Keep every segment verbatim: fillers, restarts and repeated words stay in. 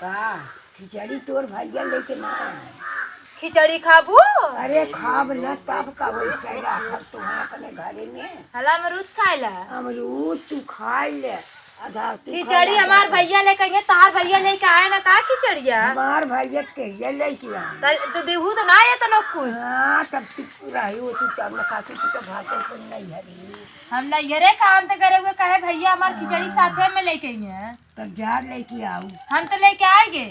का? खिचड़ी तोर भइया लेके ना आए। खिचड़ी खाबू? अरे खाब न, तब का, वैसे राखब तुहें अपने घरे में। हला अमरूद खाइला। अमरूद तू खाइ ले, आधा तू खा खिचड़ी ले, हमार आधा भइया लेके आए, तहार भइया लेके आए ना का खिचड़िया? हमार भइया के ये लेके आए। त, त देहू तो ना ये तनो कुछ। हाँ, तब तू रही हो, तू तब न खाती, तू तो भातो को नहीं हरी। हम नैहरे काम त करे हुए, कहे भइया हमार खिचड़ी हाँ। साथे में लेके आई हैं। तब जा लेके आऊ। हम तो लेके आएंगे।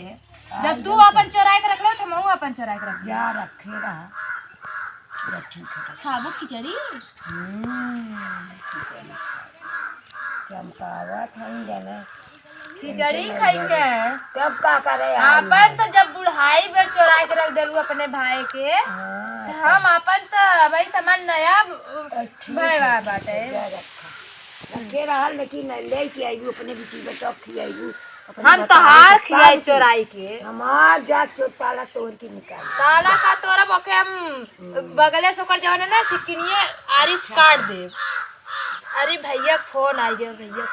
जब आएंगे तू तो। अपन चोराए के रख लो, तो हमहू अपन चोराए के रख लो। जा रखे रहा। जा ठीक है। खाबो खिचड़ी? हम्म, खिचड़ी खाए। चमकावत हम जाने। खिचड़ी इनके खाई नजर। के। तब का करे आऊ? आपन तो जब बुढ़ाई बेर चोराए के रख देलू अपने भाई के, हाँ, तो हम आपन तो अबही तमार नया अ, ठीक भाई है, बा ठीक बाटे। है, जा रखा। रखे रहल, लेकिन लेके आइबू, अपने बेटी बेटा खियाइबू, अपने हम बताए तोहार के खियाई ताकि चोराई के। हमार जात चोर ताला तोड़ के निकाल। ताला का तोरब, ओके हम हम्म। बगले से ओकर जवन है ना, सिकिनिये आरिस अच्छा। काट देब। अरे भइया फोन आइ गयो, भइया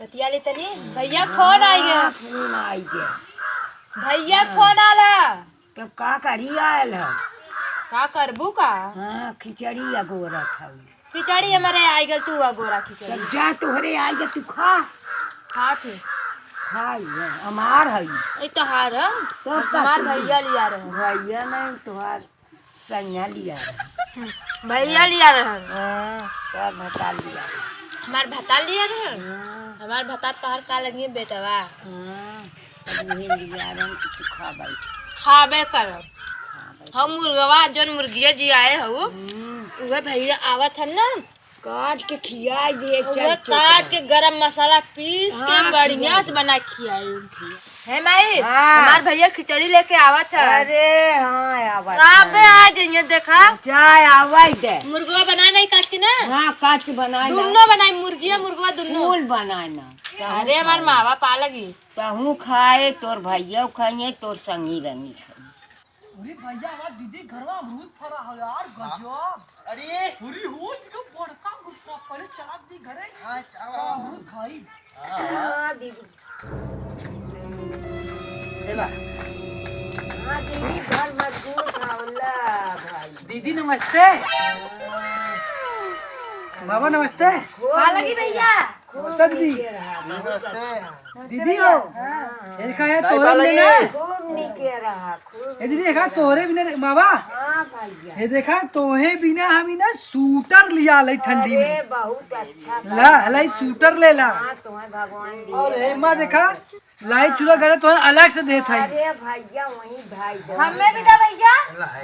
बतिया ले तनी। भइया फोन आइ गयो। हाँ, फोन आइ गयो। भइया हाँ। फोन आला। तब का करी आयल है? का करबू का? हाँ, खिचड़ी अगोरत हऊ। खिचड़ी हमरे आइ गल, तू अगोरा खिचड़ी। तब जा, तोहरे आइ गल, तू खा। खा थे। खा ले, हमार हई। ए, तोहार हम। तब का हमार तू? भइया लिया रहे। भइया नहीं, तोहार सैया लिया रहे। हम्म, भइया लिया रहे। हाँ, तोहार भतार लिया रहे। हमार भतार लिया रहे? हाँ। हमार भतार तोहार का लगिए बेटवा? हाँ। अब उहे लिया रहन कि तू खा बैठ। खाबे करब। खा बैठ। हम मुर्गवा, जौन मुर्गिया जी आए हऊ, हम्म। उहे भइया आवत हन ना। काट के खियाई दिए, उहे चल चुप काट रह। के गरम मसाला पीस के हाँ, बढ़िया खियाई से दे। बना के खियाई। खिया। हे माई, हाँ। हमार भइया खिचड़ी लेके आवत है। अरे हाँ, आवत है। आ जइए देखा। जा, आवाई दे। मुर्गवा बना नहीं काट के ना? हाँ, काट के बना ले। दुनो बनाई, मुर्गिया मुर्गवा दुनो। फूल बनाए ना। अरे हमार मावा पा लगी। तहूँ खाए, तोर भइया खाइए, तोर संगी रंगी खाइए। अरे भइया, हमार दीदी घरवा अमरूद फरा है यार, गजब। अरे। अरे हो, इनका बड़का अमरूद फरा, पहले चला दी घरे। हाँ, चला। तो अमरूद खाई। हाँ, हाँ। हाँ, दीदी। ले ला। हाँ, दीदी, घर मजबूत है, ला भाई। दीदी नमस्ते। हाँ। बाबा नमस्ते। खूब हाँ, लगी नीके भइया। रहा, खूब नमस्ते दीदी। नीके रहा। नमस्ते। दीदी हो। हाँ। ये का है, दाई तोहरे पाला बिना ये। ना? खूब नीके रहा, खूब ए दीदी, नीके एक हाथ रहा। तोहरे बिना रे, मावा। हाँ भइया। ये देखा, तोहे बिना हम ही ना सूटर लिया ले ठंडी अरे, में। बहुत अच्छा ला, भगवान लाई सूटर ले ला। हाँ, तुम्हें भगवान दिए और हे माँ रहे। देखा, लाई चूड़ा गरे तोहे अलग से देत हई। अरे भइया, वहीं भाई दे। हमें भी दे भइया।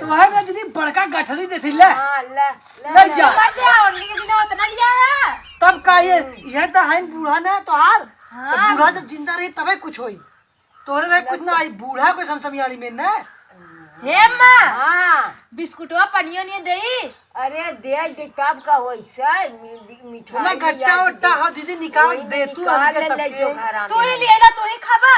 तो भाई मैं दीदी बड़का गठरी देत हई, ले। हाँ, ले, ले, ले ले। जा। मत दे, उनके बिना उतना लिया है। तब का ये, हम्म। ये तो है बूढ़ा ना तोहार। तो हाँ। बूढ़ा जब जिंदा रही तबे कुछ होई। तोहरे रहे कुछ ना आई, बूढ़ा कोई समसमियाली में ना। हे माँ, हाँ। बिस्कुटवा पनियो नहीं देई? अरे दे दे, तब का होई से, मी-, मी-, मिठाई ओमे गट्टा लिया ओट्टा दे। हो दीदी, निकाल वही दे में तू निकाल हमके ले, ले सबके। जो घर आ तू ही गया। लिएला, तू ही खाबा।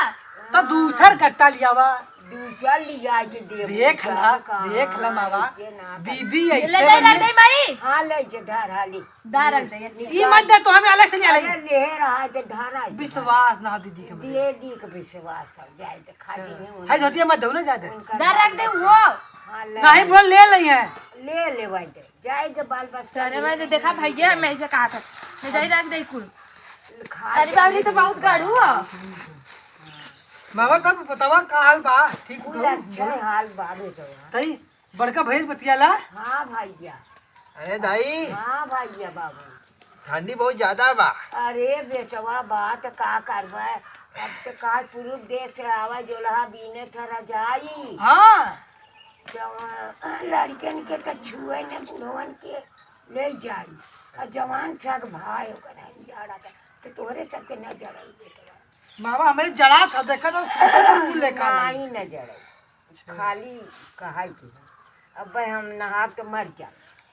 तब दूसर गट्टा लियावा। दूसर लिया के दे, देख ला, कहाँ, देख ला मावा, ऐसे ना कर। दीदी ले ऐसे ले, बने। ले माई। हाँ, ले जे धार हाली। दारल दे, अच्छी ई बात। मत दे, तो हमें अलग से ले अरे, आइए। ले रहा है, तो धारा है। विश्वास ना हो दीदी के मुझे। दे दी के विश्वास हो जाए, तो खा अच्छा। लिए उन्हें। है धोतिया मत दो ना ज्यादा। उनका दार रख दे वो। हाँ, ले नहीं, ले। बोल, ले ले है। ले, ले भाई दे। जाए दे बाल बच्चा अरे ले भाई, ले। देखा भैया, मैं ऐसे कहा था। मैं जाई रख दे कुल। खा अरे ले। बाबरी तो बहुत गाढ़ू हो। बाबा, तब बतावा का हाल बा? ठीक कुल हो? अच्छा हाल बा बेटवा। तई बड़का भैया बतियाला? हाँ भैया। अरे दाई। हाँ भैया बाबू। ठंडी बहुत ज्यादा बा। अरे बेटवा बा त का करबे, अब त का पूरब देश से आवा जोलहा बीने थरा जाई। हाँ। जवान लड़कन के त छुए न बुढ़वन के ले जाई। आ जवान सग भाई ओकरा जाड़ा त, त तोहरे सबके न जड़ाई बेटवा। मामा हमरे जड़ा था, देखा था, फूल लेकर आई। नहीं न जड़ाई। अच्छा। खाली कहाई के। अबे हम नहाब तो मर जा।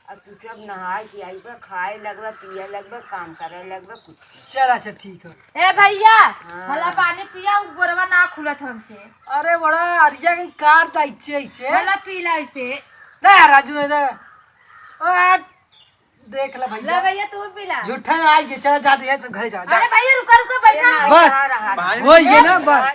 अब तू सब नहाए के आइबे, खाए लगबे, पिए लगबे, काम करे लगबे, कुछ नहीं। चल, अच्छा, ठीक है। ए भैया, हाँ। भला पानी पिया, उ गोरवा ना खुलत हमसे। अरे बड़ा अरिया के काट दा इच्छे, इच्छे। भला पी ला इसे। ना राजू, इधर। आ, देख ले भैया। ले भैया, तू पी ला। झूठा आई के, चला जा दे, सब घरे जा, जा। अरे भैया, रुका, रुका, बैठा। बस, हो गया ना, बस।